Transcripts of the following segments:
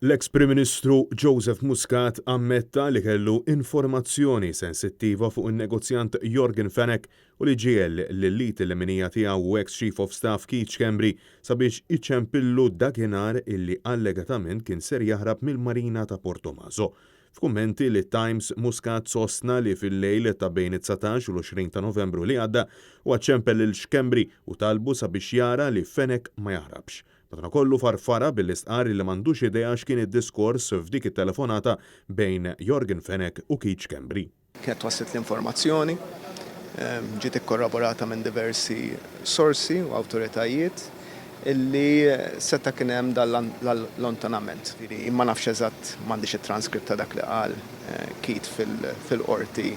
L-eks Prim Ministru Joseph Muscat ammetta li kellu informazzjoni sensittiva fuq in-negozjant Yorgen Fenech u li ġiegħel lil id il-leminija tiegħu u eks Chief of Staff Keith Schembri sabiex iċempillu dakinhar illi allegatament kien ser jaħrab mill-Marina ta' Portomaso. F'kummenti lit-Times, Muscat sostna li fil-lejl ta' bejn it-19 u l-20 ta' Novembru li għadda huwa ċempel lil Schembri u talbu sabiex jara li Fenech ma jaħrabx. Madankollu farfara billi stqarr li m'għandux idea x'kien id-diskors f'dik it-telefonata bejn Yorgen Fenech u Keith Schembri. Kienet waslet l-informazzjoni, ġiet ikkorroborata minn diversi sorsi u awtoritajiet illi seta' kien hemm dan l-allontanament. Ma nafx eżatt, m'għandix it-transkript ta' dak li qal Keith fil-qorti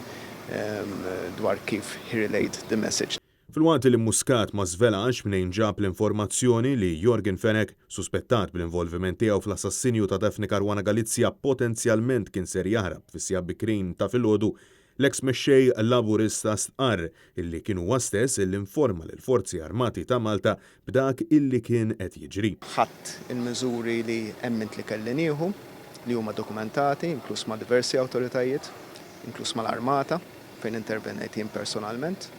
dwar kif he relayed the message. Filwaqt li Muscat ma żvelax mnejn ġab l-informazzjoni li Yorgen Fenech, suspettat bl-involviment tiegħu fl-assassinju ta' Daphne Caruana Galizia, potenzjalment kien ser jaħrab fis-sigħat bikrin ta' filgħodu, l-eks mexxej Laburista stqarr illi kien huwa stess illi informa lill-Forzi Armati ta' Malta b'dak illi kien qed jiġri. Ħadt il-miżuri li emmint li kelli nieħu, li huma dokumentati, inkluż ma' diversi awtoritajiet, inkluż mal-Armata, fejn intervenejt jien personalment.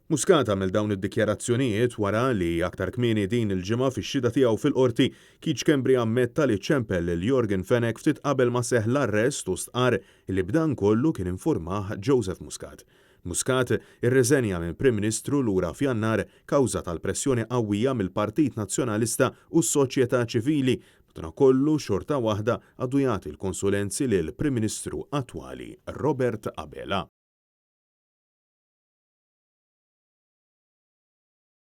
Muscat għamel dawn id-dikjarazzjonijiet wara li aktar kmieni din il-ġimgħa fix-xhieda tiegħu fil-qorti Keith Schembri ammetta li ċempel lil Yorgen Fenech ftit qabel ma seħħ l-arrest u stqarr li b'dan kollu kien informah Joseph Muscat. Muscat irreżenja minn Prim Ministru lura f'Jannar kawża tal-pressjoni qawwija mill-Partit Nazzjonalista u s-soċjetà ċivili, madankollu xorta waħda għadu jagħti l-konsulenzi lill-Prim Ministru attwali Robert Abela.